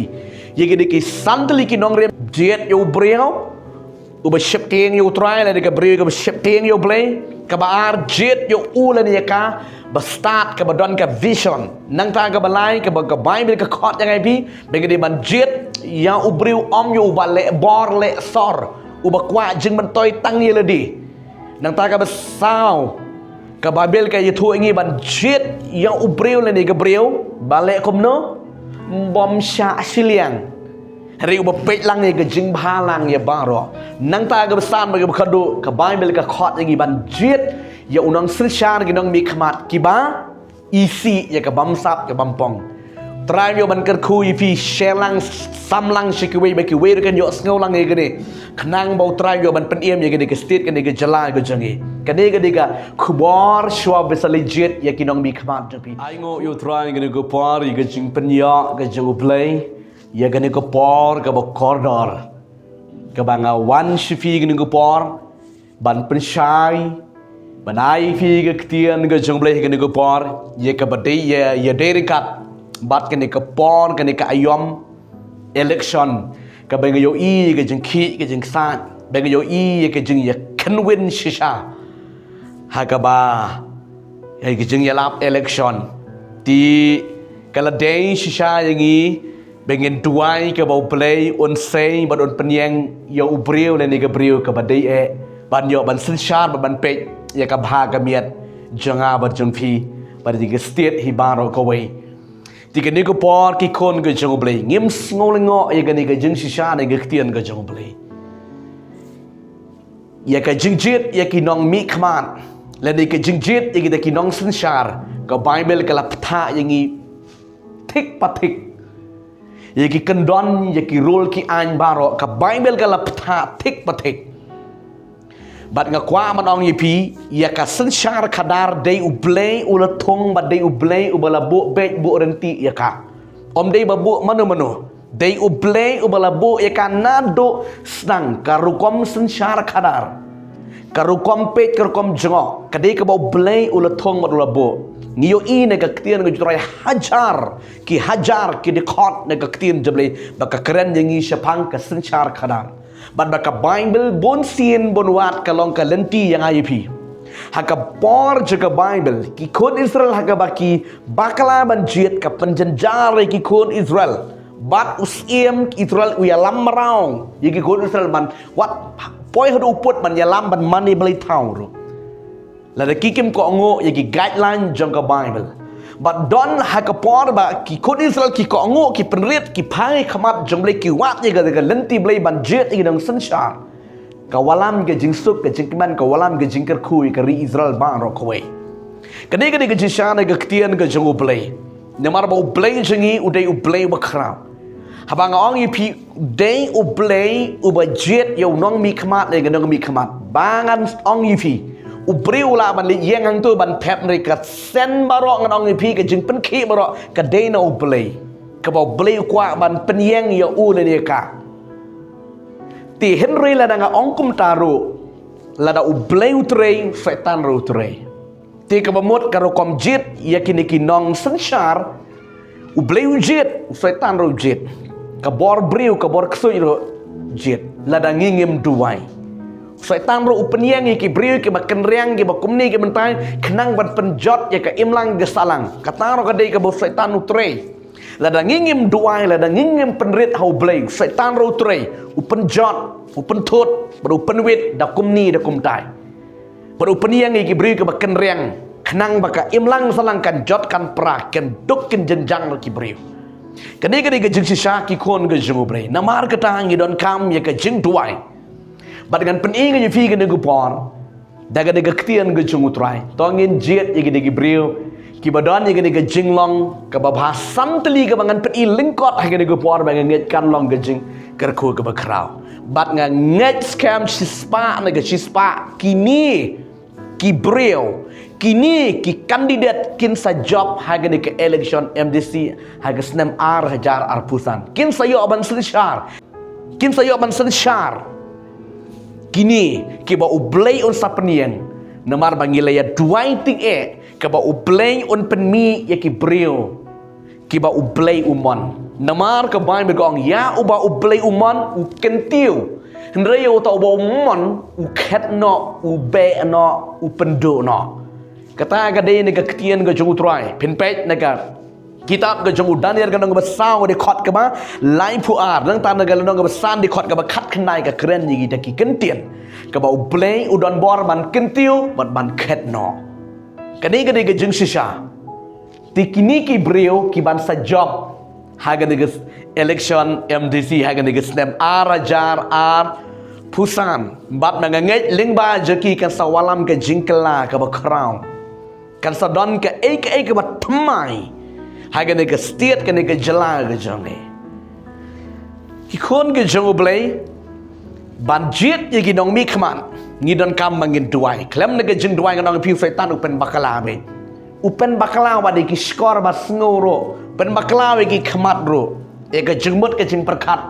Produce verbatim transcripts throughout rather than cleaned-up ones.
Ïa kine ki san tylli ki nongrim, jied ïa u briew uba sheptieng ïa u Trai, lane ka briew kaba sheptieng ïa u Blei. Kaba ar, jied ïa u lane ïa ka ba stad, kaba don ka vision. Nangta kaba lai, kaba ka Baibl ka khot ïa ngi ïa phi, ba ngi dei ban jied ïa u briew, ym ïa uba leh bor leh sor, uba kwah jingmyntoi tang ïa lade. Nangta kaba saw, ka Baibl ka ïathuh ïa ngi ban jied ïa u briew lane ka briew ba leh kumno? Bym shah shiliang. Hynrei uba peit lang ïa ka jingbhalang ïa baroh. Nangta kaba san bad kaba khatduh, ka Baibl ka khot ïa ngi ban jied ïa u nongsynshar, ki nongmihkhmat kiba isih ïa ka bamsap ka bampong. Trai ïoh ban kyrkhu ïa phi, share lang, sam lang sha kiwei ba kiwei ruh kin ïohsngew lang ïa kane. Khnang ba u Trai ïoh ban pynim ïa kane ka state, kane ka jylla ka jong ngi. Kane ka dei ka khubor shuwa ba sa leit jied ïa ki nongmihkhmat jong phi. Ai nguh ïa u Trai ïa kane ka por, ïa ka jingpynïoh ka jong u Blei ïa kane ka por kaba kordor, kaba nga wan sha phi ïa kane ka por ban pynshai, ban ai phi ka ktien ka jong u Blei ha kane ka por, ïa kaba dei ïa, ïadei ryngkat bad kane ka por, kane ka aïom election, kaba nga ïohi ka jingkhih ka jingksaid, ba nga ïohi ka jingïakhynwin shisha ha kaba, ïa ka jingïalap election. Te ka la dei shisha ïa ngi ba ngin duwai kaba u Blei un sei bad un pynïeng ïa u briew lane ka briew kaba dei eh, ban ïoh ban synshar bad ban peit ïa ka bha ka miat jong nga bad jong phi bad ïa ka state hi baroh kawei. Te kane ka por, ki khun ka jong u Blei, ngim sngew lyngngoh ïa kane ka jingshisha ne ka ktien ka jong u Blei. Ïa ka jingjied ïa ki nongmihkhmat, lane ka jingjied ïa kita ki nongsynshar, ka Baibl ka la pynthah ïa ngi thik pa thik. Ïa ki kyndon, ïa ki rule, ki aiñ baroh, ka Baibl ka la pynthah thik pa thik. Bad nga kwah ban ong ïa phi, ïa ka synshar khadar dei u Blei u la thung, bad dei u Blei uba la buh beit buh rynti ïa ka. Ym dei ba buh mano mano. Dei u Blei uba la buh ïa ka naduh sdang, ka rukom synshar khadar, ka rukom peit, ka rukom jngoh, ka dei kaba u Blei u la thung bad u la buh. Ngi ïohi na ka ktien ka jong u Trai, hajar ki hajar ki dkhot na ka ktien jong u Blei ba ka kren ïa ngi shaphang ka synshar khadar. Bad ba ka Baibl bun sien bun wat ka long ka lynti ïa nga ïa phi. Ha ka por jong ka Baibl, ki khun Israel ha kaba ki bakla ban jied, ka pynjynjar ïa ki khun Israel. Bad u Syiem Israel u ïalam mraw ïa ki khun Israel ban wat poi haduh u pud ban ïalam ban mane blei thaw ruh. Lada ki kim kohnguh ïa ki guideline jong ka Baibl. Bad don ha ka por ba ki khun Israel ki kohnguh, ki pynrit, ki phai khmat jong u Blei, ki wad ïa ka, ka lynti Blei ban jied ïa ki nongsynshar, ka wallam ka jingsuk, ka jingkmen, ka wallam ka jingkyrkhu ïa ka ri Israel baroh kawei. Kane ka dei ka jingshisha na ka ktien ka jong u Blei. Namar ba u Blei jong ngi u dei u Blei uba khraw. Haba nga ong ïa phi, dei u Blei uba jied ïa u nongmihkhmat, ïa ka nongmihkhmat, ba ngan ong ïa phi, u briew u lah ban leit ïeng hangto ban thep, hynrei ka send baroh, ngan ong ïa phi, ka jingpynkhih baroh ka dei na u Blei. Kaba u Blei u kwah ban pynïeng ïa u lane ïa ka. Te hynrei lada nga ong kumta ruh, lada u Blei u trei, u Soitan ruh u trei. Te kaba mut ka rukom jied ïa kine ki nongsynshar, u Blei u jied, u Soitan ruh u jied. Ka bor briew, ka bor ksuid ruh jied, lada ngi ngim duwai. U Soitan ruh u pynïeng ïa ki briew kiba kynriang, kiba kumne ki mynta, khnang ban pynjot ïa ka imlang ka sahlang. Kata ruh ka dei kaba u Soitan u trei. Lada ngi ngim duwai, lada ngi ngim pynrit ha u Blei, u Soitan ruh u trei, u pynjot, u pynthut, bad u pynwit da kumne da kumtai. Bad u pynïeng ïa ki briew kiba kynriang, khnang ba ka imlang sahlang kan jot kan pra, kin duk kin jynjar ki briew. Kane ka dei ka jingshisha ki khun ka jong u Blei. Namar kata ngi donkam ïa ka jingduwai. Bad ngan pyni ïa phi kane ka por da kane ka ktien ka jong u Trai. To ngin jied ïa kine ki briew kiba don ïa kane ka jinglong kaba bha. San tylli kaba ngan pyni lyngkot ha kane ka por ba nga ngeit kan long ka jingkyrkhu kaba khraw. Bad nga ngeit skhem shispah na ka shispah kine ki briew, kine ki candidate kin sa jop ha kane ka election M D C ha ka snem ar hajar arphew san. Kin sa ïoh ban synshar. Kin sa ïoh ban synshar kine kiba u Blei un sa pynïeng. Namar ba ngi la ïa duwai tyngeh, kaba u Blei un pynmih ïa ki briew kiba U Blei u mon. Namar ka Baibl ka ong, ïa uba U Blei u mon u kyntiew. Hynrei ïa uta uba u mon u khet noh, u beh noh, u pynduh noh. Kata ka dei na ka ktien ka jong U Trai. Phin peit na ka kitab ka jong u Daniel ka lynnong kaba saw, dkhot kaba laiphew ar, nangta na ka lynnong kaba san, dkhot kaba khatkhyndai, ka kren ïa kita ki kyntien. Kaba U Blei u don bor ban kyntiew bad ban khet noh. Kane ka dei ka jingshisha. Te kine ki briew ki ban sa jop ha kane ka election M D C ha kane ka snem ar hajar arphew san. Bad ma nga ngeit lyngba jong ki kan sa wallam ka jingkylla kaba khraw. Kan sa don kaei kaei kaba thymmai ha kane ka state, kane ka jylla ka jong ngi. Ki khun ki jong U Blei, ban jied ïa ki nongmihkhmat, ngi donkam ba ngin duwai. Khlem na ka jingduwai, ngan ong ïa phi, u Soitan u pynbakla beit. U pynbakla wat ïa ki shkor ba sngew ruh, pynbakla ïa ki khmat ruh, ïa ka jingmut ka jingpyrkhat.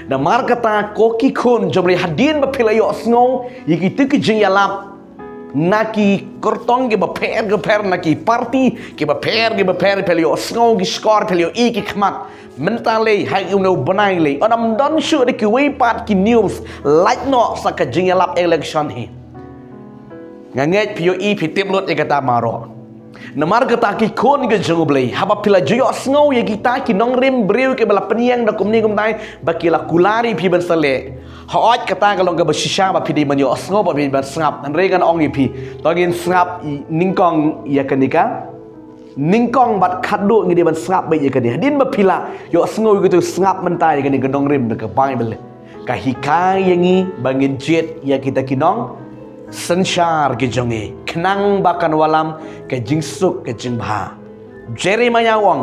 Namar kata, ko ki khun jong U Blei, hadien ba phi la ïohsngew ïa kito ki jingïalap na ki kyrtong kiba pher kiba pher, na ki party kiba pher kiba pher, phi la ïohsngew ki shkor, phi la ïohi ki khmat. Mynta lei, ha une u bnai lei, ym don shuh da kiwei pat ki news lait noh sa ka jingïalap election hi. Nga ngeit phi ïohi, phi tip lut ïa kata baroh. Namar kata, ki khun ki jong U Blei, haba phi la ju ïohsngew ïa kita ki nongrim briew kiba la pynïeng da kumne kumtai, ba ki la kular ïa phi ban sa leh, hooid, kata ka long kaba shisha ba phi dei ban ïohsngew, ba phi dei ban sngap. Hynrei ngan ong ïa phi, to ngin sngap nyngkong ïa kane ka nyngkong bad khatduh ngi dei ban sngap beit ïa kane. Hadien ba phi la ïohsngew ïa kito, sngap mynta ïa kane ka nongrim na ka Baibl. Ka hikai ïa ngi ba ngin jied ïa kita ki nongsynshar ki jong ngi, khnang ba kan wallam ka jingsuk ka jingbha. Jeremiah u ong,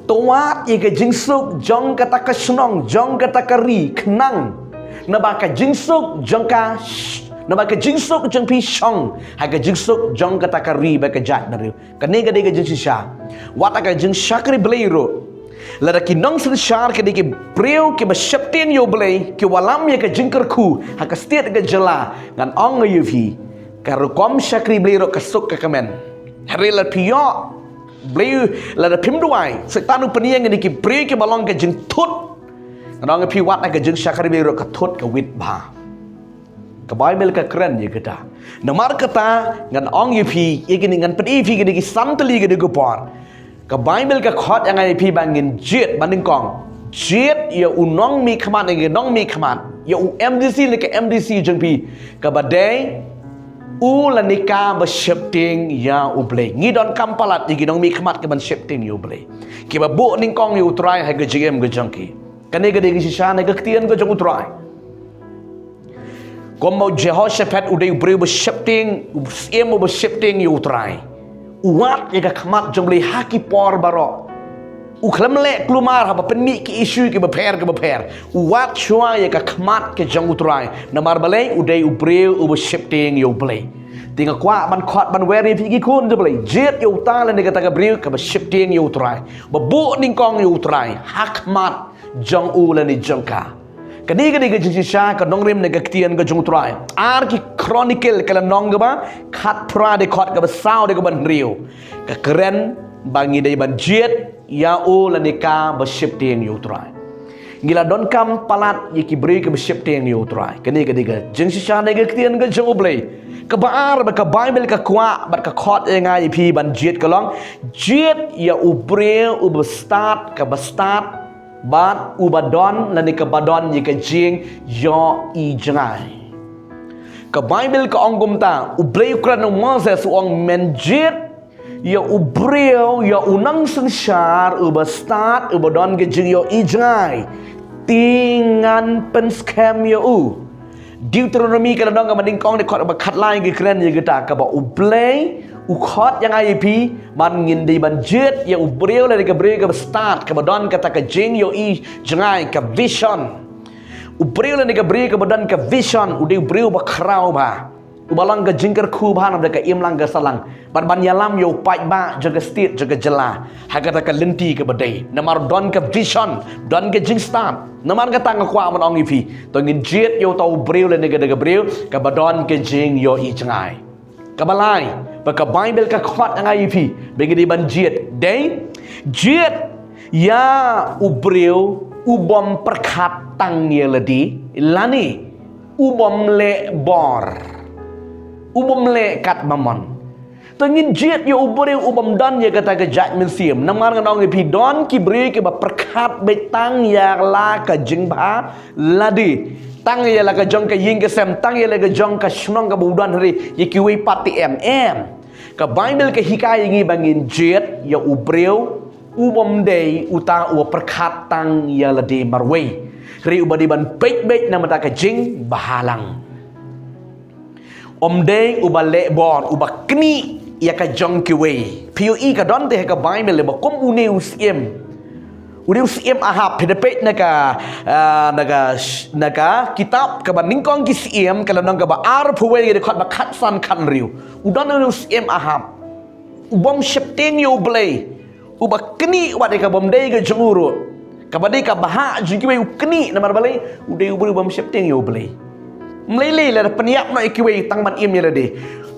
to wad ïa ka jingsuk jong kata ka shnong, jong kata ka ri, khnang naba ka jingsuk jong ka sh-, naba ka jingsuk jong phi shong ha ka jingsuk jong kata ka ri bad ka jaitbynriew. Kane ka dei ka jingshisha. Wat ha ka jingshakri Blei ruh, lada ki nongsynshar ki dei ki briew kiba sheptieng ïa U Blei, ki wallam ïa ka jingkyrkhu ha ka state, ka jylla, ngan ong ïa phi, ka rukom shakri Blei ruh ka suk ka kmen. Hynrei lada phi ïoh, Blei, lada phim duwai, Soitan u pynïeng ïa ki briew kiba long ka jingthut, ngan ong ïa phi, wat ha ka jingshakri Blei ruh ka thut ka wit bha. Ka Baibl ka kren ïa kata. Namar kata, ngan ong ïa phi, ïa kine, ngan pyni ïa phi kine ki san tylli kine ki por. Ka Baibl ka khot ïa ngi, ïa phi, ba ngin jied, ba nyngkong, jied ïa u nongmihkhmat, ïa ki nongmihkhmat, ïa u M D C ne ka M D C jong phi, kaba dei u lane ka ba sheptieng ïa U Blei. Ngi donkam palat ïa ki nongmihkhmat kiban sheptieng ïa U Blei, kiba buh nyngkong ïa U Trai ha ka jingim ka jong ki. Kane ka dei ka shisha na ka ktien ka jong U Trai. Kumba u Jehoshaphat u dei u briew ba sheptieng, u syiem uba sheptieng ïa U Trai. U wad ïa ka khmat jong U Blei ha ki por baroh. U khlem leh kulmar haba pynmih ki issue kiba pher kiba pher. U wad shuwa ïa ka khmat ka jong U Trai. Namar balei? U dei u briew uba sheptieng ïa U Blei. Te nga kwah ban khot ban wer ïa phi ki khun jong U Blei, jied ïa uta lane kata ka briew kaba sheptieng ïa U Trai, ba buh nyngkong ïa U Trai ha khmat jong u lane jong ka. Kane ka dei ka jingshisha, ka nongrim na ka ktien ka jong U Trai. Ar ki Chronicle ka lynnong kaba khatphra, dkhot kaba saw, dkhot kaba hynriew, ka kren ba ngi dei ban jied ïa u lane ka ba sheptieng ïa U Trai. Ngi la donkam palat ïa ki briew kiba sheptieng ïa U Trai. Kane ka dei ka jingshisha na ka ktien ka jong U Blei. Kaba ar, ba ka Baibl ka kwah bad ka khot ïa nga ïa phi ban jied, ka long, jied ïa u briew uba stad, kaba stad bad uba don lane kaba don ïa ka jingïohi jngai. Ka Baibl ka ong kumta, U Blei u kren ha u Moses, u ong, men jied ïa u briew, ïa u nongsynshar uba stad, uba don ka jingïohi jngai, te ngan pynskhem ïa u. Deuteronomy ka lynnong kaba nyngkong, dkhot kaba khatlai, ka kren ïa kata, kaba U Blei u khot ïa nga ïa phi ba ngin dei ban jied ïa u briew lane ka briew kaba stad, kaba don kata ka jingïohi jngai, ka vision. U briew lane ka briew kaba don ka vision u dei u briew ba khraw bha, uba long ka jingkyrkhu bha namar ka imlang ka sahlang, ban, ban ïalam ïa u paidbah jong ka state, jong ka jylla, ha kata ka lynti kaba dei. Namar don ka vision, don ka jingstad. Namar kata nga kwah ban ong ïa phi, to ngin jied ïa uta u briew lane kata ka briew kaba don ka jingïohi jngai. Kaba lai, ba ka Baibl ka khot ïa nga ïa phi ba ngi dei ban jied, dei, jied Ïa u briew u bym pyrkhat tang ïa lade, lane u bym leh bor, u bym leh kat ba mon. To ngin jied ïa u briew u bym don ïa kata ka jait mynsiem. Namar nga ong ïa phi, don ki briew kiba pyrkhat beit tang ïa la ka jingbha lade, tang ïa la ka jong ka ïing ka sem, tang ïa la ka jong ka shnong kaba u don, hynrei ïa kiwei pat te em em. Ka Baibl ka hikai ïa ngi ba ngin jied ïa u briew u bym dei uta uba pyrkhat tang ïa lade marwei, hynrei uba dei ban peit beit na bynta ka jingbhalang. Ym dei uba leh bor, uba knieh ïa ka jong kiwei. Phi ïohi ka don te ha ka Baibl ba kum une u syiem, une u syiem Ahab, phi da peit na ka, ah, na ka, na ka kitab kaba Nyngkong ki Syiem, ka lynnong kaba arphew wei, ka dkhot ba khatsan khathynriew. U don une u syiem Ahab u bym sheptieng ïa U Blei, uba knieh wat ïa ka bym dei ka jong u ruh, kaba dei ka bhah jong kiwei, u knieh. Namar balei? U dei u briew u bym sheptieng ïa U Blei. Ym lei lei lada pynïap noh ïa kiwei tang ban im ïa lade.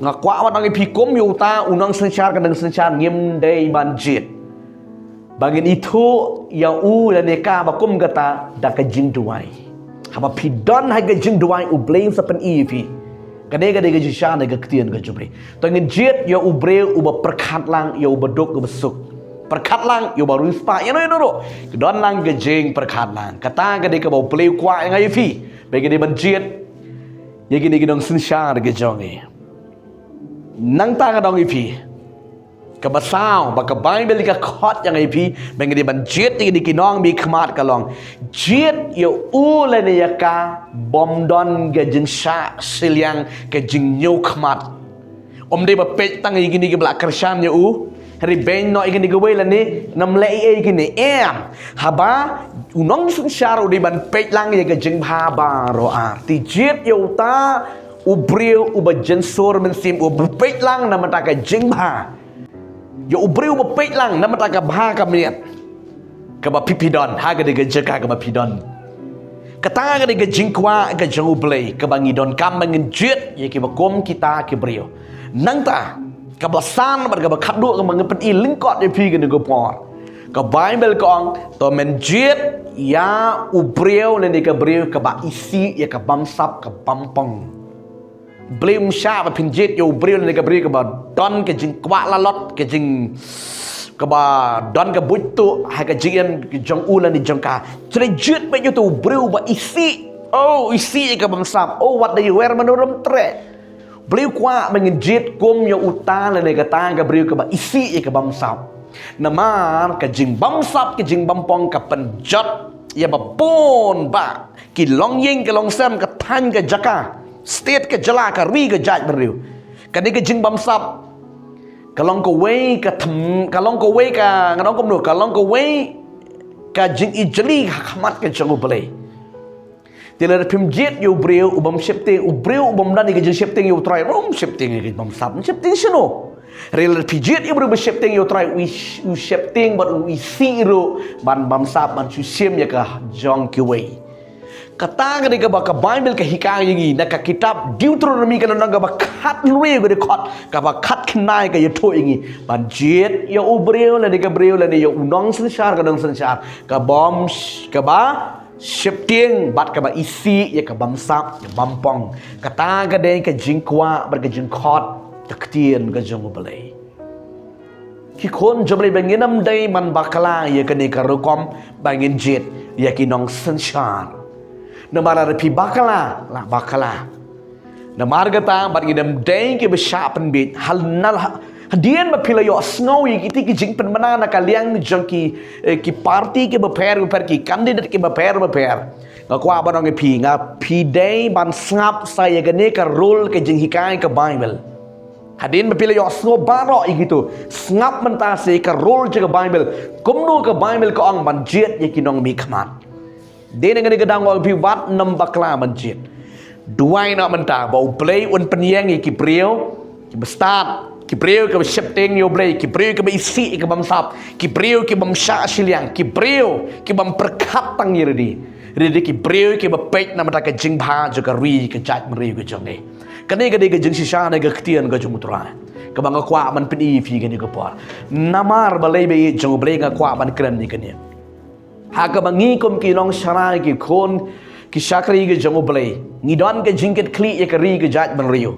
Nga kwah ban ong ïa phi, kum ïa uta u nongsynshar ka nongsynshar, ngim dei ban jied ba ngin ithuh ïa u lane ka ba kum kata da ka jingduwai. Haba phi don ha ka jingduwai, U Blei un sa pyni ïa phi. Kane ka dei ka jingshisha na ka ktien ka jong U Blei. To ngin jied ïa u briew uba pyrkhat lang ïa uba duk uba suk, pyrkhat lang ïa uba riewspah, ïa no ïa no ruh. Ka don lang ka jingpyrkhat lang. Kata ka dei kaba U Blei u kwah ïa nga ïa phi, ba ngi dei ban jied ïa kine ki nongsynshar ka jong ngi. Nangta nga ong ïa phi, kaba saw ba ka Baibl ka khot ïa nga ïa phi ba ngi dei ban jied ïa kine ki nongmihkhmat, ka long, jied ïa u lane ïa ka bym don ka jingshah shiliang, ka jingñiewkhmat. Ym dei ba peit tang ïa kine kiba la kyrshan ïa u, hynrei beiñ noh ïa kine kiwei lane nym leh ei ei ïa kine, em. Haba u nongsynshar u dei ban peit lang ïa ka jingbha baroh ar. Te jied ïa uta u briew uba jynsur mynsiem, uba peit lang na bynta ka jingbha. Ïa u briew uba peit lang na bynta ka bha ka miat kaba phi phi don ha kane ka jaka kaba phi don. Kata ka dei ka jingkwah ka jong U Blei kaba ngi donkam ba ngin jied ïa kiba kum kita ki briew. Nangta kaba san bad kaba khatduh kaba ngi pyni lyngkot ïa phi kane ka por, ka Baibl ka ong, to men jied ïa u briew lane ka briew kaba isih ïa ka bamsap ka bampong. Blei um shah ba phin jied ïa u briew lane ka briew kaba don ka jingkwah lalot, ka jing, kaba don ka buit tuh ha ka jingim ka jong u lane jong ka. Te jied beit ïa uta u briew uba isih. Oh, isih ïa ka bamsap. Oh, wat da ïa wer mano ruh ym treh. Blei u kwah ba ngin jied kum ïa uta lane kata ka briew kaba isih ïa ka bamsap. Namar ka jingbamsap, ka jingbampong ka pynjot ïa ba bun bah ki longïing ki longsem, ka thaiñ ka jaka, state ka jylla, ka ri ka jaitbynriew. Kane ka jingbamsap ka long kawei ka them, ka long kawei ka, nga ong kumno, ka long kawei ka jingijli ha khmat ka jong U Blei. Te lada phim jied ïa u briew u bym sheptieng, u briew u bym don ïa ka jingsheptieng ïa U Trai ruh um sheptieng ïa ka bamsap, um sheptieng shano? Hynrei lada phi jied ïa u briew uba sheptieng ïa U Trai, u i-, u sheptieng bad u isih ruh ban bamsap, ban shu shim ïa ka jong kiwei. Kata ka dei kaba ka Baibl ka hikai ïa ngi na ka kitab Deuteronomi ka lynnong kaba khathynriew ka dkhot kaba khatkhyndai ka ïathuh ïa ngi ban jied ïa u briew lane ka briew lane ïa u nongsynshar ka nongsynshar ka bym sh-, kaba sheptieng bad kaba isih ïa ka bamsap, ïa ka bampong. Kata ka dei ka jingkwah bad ka jingkhot ka ktien ka jong U Blei. Ki khun jong U Blei, ba ngin ym dei ban bakla ïa kane ka rukom ba ngin jied ïa ki nongsynshar. Namar lada phi bakla, la bakla. Namar kata bad ngin ym dei kiba shah pynbiej. Hal nal ha-, hadien ba phi la ïohsngew ïa kiti ki jingpynbna na ka liang jong ki, eh, ki party kiba pher bapher, ki candidate kiba pher bapher, nga kwah ban ong ïa phi, nga phi dei ban sngap sa ïa kane ka rule ka jinghikai ka Baibl. Hadien ba phi la ïohsngew baroh ïa kito, sngap mynta sa ïa ka rule jong ka Baibl. Kumno ka Baibl ka ong ban jied ïa ki nongmihkhmat. Dei na kane ka daw nga ong ïa phi, wat nym bakla ban jied. Duwai noh mynta ba U Blei un pynïeng ïa ki briew kiba stad, ki briew kiba sheptieng ïa U Blei, ki briew kiba isih ïa ka bamsap, ki briew ki bym shah shiliang, ki briew ki bym pyrkhat tang ïa lade, hynrei ki briew kiba peit na bynta ka jingbha jong ka ri ka jaitbynriew ka jong ngi. Kane ka dei ka jingshisha na ka ktien ka jong U Trai. Kaba nga kwah ban pyni ïa phi kane ka por. Namar balei ba ïeit jong U Blei nga kwah ban kren ïa kane. Ha kaba ngi kum ki nongshakri ki khun ki shakri ki jong U Blei, ngi don ka jingkitkhlieh ïa ka ri ka jaitbynriew.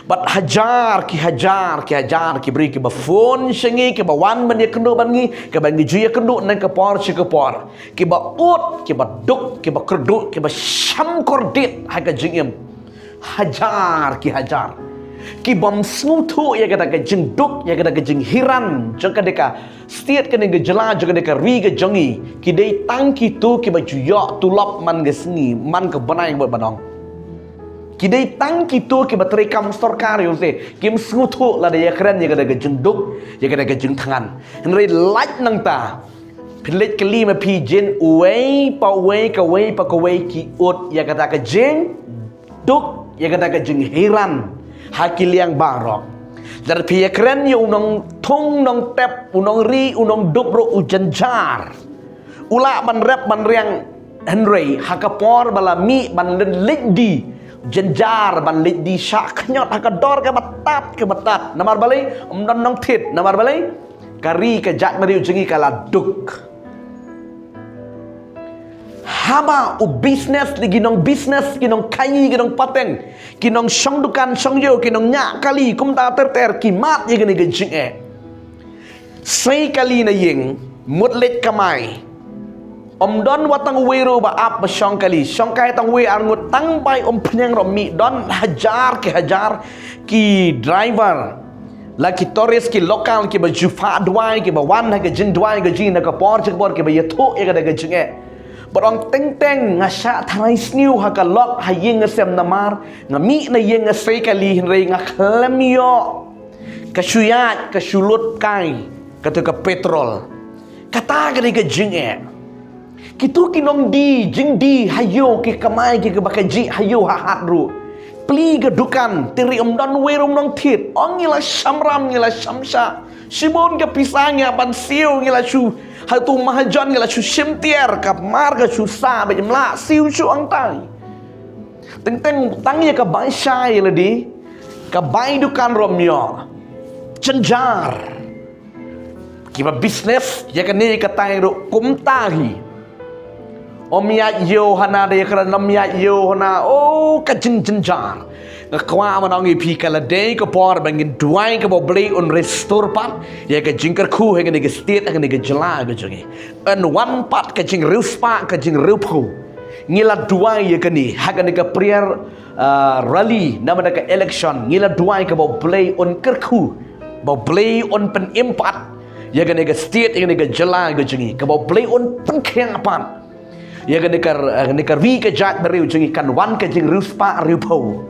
Bad hajar ki hajar ki hajar ki briew kiba phone sha ngi, kiba wan ban ïakynduh bad ngi, kiba ngi ju ïakynduh na ka por sha ka por, kiba ud, kiba duk, kiba kyrduh, kiba sham kordit ha ka jingim. Hajar ki hajar. Kibym sngewthuh ïa kata ka jingduk, ïa kata ka jinghiran jong kane ka state, kane ka jylla, jong kane ka ri ka jong ngi. Ki dei tang kito kiba ju ïoh tulop man ka sngi, man ka bnai bad ban ong. Ki dei tang kito kiba trei kam sorkar ïa u se, kim sngewthuh lada ïakren ïa kata ka jingduk, ïa kata ka jingthngan. Hynrei lait nangta, phin leit kylli ma phi jin uwei pa uwei, kawei pa kawei ki ud ïa kata ka jingduk, ïa kata ka jinghiran ha ki liang baroh. Lada phi ïakren ïa u nongthung nongtep, u nongri, u nongdup ruh, u jynjar. U lah ban rep ban riang, hynrei ha ka por ba la mih ban leit, leit die, jynjar ban leit die shah khñiot ha ka dor kaba tad, kaba tad. Namar balei? Ym don nongthied. Namar balei? Ka ri ka jaitbynriew jong ngi ka la duk. Haba u business, ki nong business, ki nongkhaïi, ki nongpateng, ki nongshong dukan shong ïew, ki nongñiah kali, kumta ter ter, ki mad ïa kane ka jingeh. Sei kali na ïing, mut leit kamai. Ym don wat tang uwei ruh ba ap ba shong kali, shong kai tang uwei ar ngut, tang bai umphniang ruh ym mih. Don hajar ki hajar ki driver, la ki tourist, ki local, kiba ju phah duwai, kiba wan ha ka jingduwai ka jong ngi na ka por sha ka por, kiba ïathuh ïa kata ka jingeh. Bad ong, teng teng nga shah tharai sniew ha ka lok ha ïing ha sem namar nga mih na ïing nga sei kali, hynrei nga khlem ïoh ka shu ïaid, ka shu lut kai, kata ka petrol. Kata ka dei ka jingeh. Kito ki nongdie, jingdie ha ïew, ki kamai, ki kaba kajih ha ïew ha hat ruh. Plie ka dukan, te ruh ym don uwei ruh, ym nongthied. Ong, ngi la sham ram, ngi la sham shah. Shibun ka pisa ngi hap ban siew, ngi la shu, hato mahajon ngi la shu shim tiar, ka mar ka shu sah, bad ym lah siew shuh hangtai. Teng teng tang ïa ka bai shai ïa lade, ka bai dukan ruh ym ïoh. Jynjar. Kiba business ïa kane ïa katai ruh kumta hi. Ym ïaid ïew hana, da ïakren ym ïaid ïew hana. Oh, ka jingjynjar. Nga kwah ban ong ïa phi, ka la dei ka por ba ngin duwai kaba U Blei un restore pat ïa ka jingkyrkhu ha kane ka state, ha kane ka jylla ka jong ngi. Yn wan pat ka jingriewspah, ka jingriewphew. Ngi la duwai ïa kane ha kane ka prayer, ah, rally namar ka election. Ngi la duwai kaba U Blei un kyrkhu, ba U Blei un pynim pat ïa kane ka state, ïa kane ka jylla ka jong ngi, kaba U Blei un pynkhiah pat ïa kane ka, ïa kane ka ri ka jaitbynriew jong ngi, kan wan ka jingriewspah riewphew.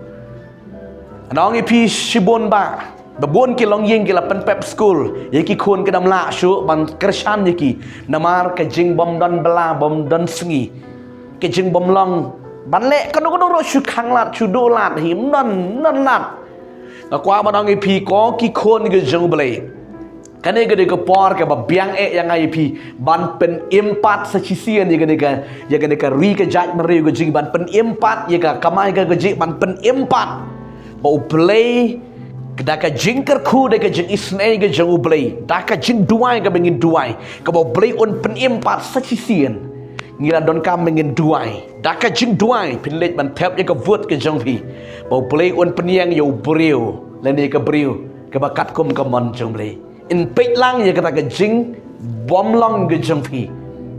Nga ong ïa phi, shibun bah, ba bun ki longïing ki la pynpep skul ïa ki khun, kim lah shuh ban kyrshan ïa ki namar ka jingbym don bylla, bym don sngi. Ka jingbym long ban leh kano kano ruh, shu khanglad, shu duh lad hi, ym don, ym don lad. Nga kwah ban ong ïa phi, ko ki khun ki jong U Blei, kane ka dei ka por kaba biang eh ïa nga ïa phi ban pynim pat sa shisien ïa kane ka, ïa kane ka ri ka jaitbynriew ka jong ngi, ban pynim pat ïa ka kamai ka kajih, ban pynim pat. Ba U Blei, da ka jingkyrkhu, da ka jingisynei ka jong U Blei, da ka jingduwai kaba ngin duwai, kaba U Blei un pynim pat sa shisien. Ngi la donkam ba ngin duwai. Da ka jingduwai phin leit ban thep ïa ka vote ka jong phi, ba U Blei un pynïeng ïa u briew lane ka briew kaba katkum ka mon jong U Blei. Yn peit lang ïa kata ka jingbymlong ka jong phi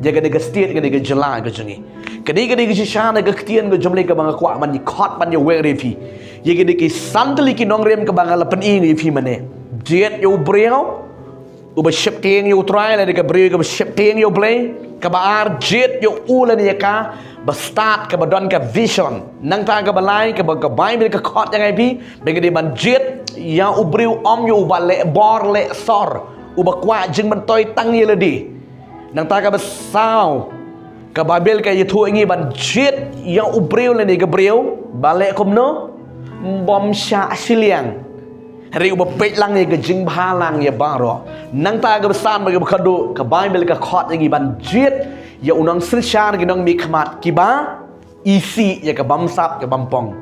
ïa kane ka state, kane ka jylla ka jong ngi. Kane ka dei ka shisha na ka ktien ka jong U Blei kaba nga kwah ban ïa khot ban ïa wer ïa phi. Ïa kine ki san tylli ki nongrim kaba nga la pyni ïa phi mynne. Jied ïa u briew uba sheptieng ïa U Trai, lane ka briew kaba sheptieng ïa U Blei. Kaba ar, jied ïa u lane ïa ka ba stad, kaba don ka vision. Nangta kaba lai, kaba ka Baibl ka khot ïa nga ïa phi, ba ngi dei ban jied ïa u briew, ym ïa uba leh bor leh sor, uba kwah jingmyntoi tang ïa lade. Nangta kaba saw, ka Baibl ka ïathuh ïa ngi ban jied ïa u briew lane ka briew ba leh kumno? Bym shah shiliang. Hynrei uba peit lang ïa ka jingbha lang ïa baroh. Nangta kaba san bad kaba khatduh, ka Baibl ka khot ïa ngi ban jied ïa u nongsynshar, ki nongmihkhmat kiba isih ïa ka bamsap ka bampong.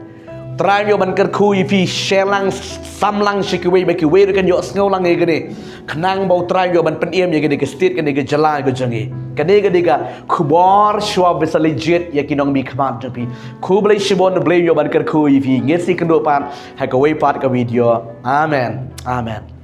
Trai ïoh ban kyrkhu ïa phi, share lang, sam lang sha kiwei ba kiwei ruh kan ïoh sngew lang ïa kane. Khnang ba U Trai ïoh ban pynim ïa kane ka state, kane ka jylla ka jong ngi. Kane ka dei ka khubor shuwa ba sa leit jied ïa ki nongmihkhmat jong phi. Khublei shibun, Blei ïoh ban kyrkhu ïa phi. Ngin sa ïakynduh pat ha kawei pat ka video. Amen. Amen.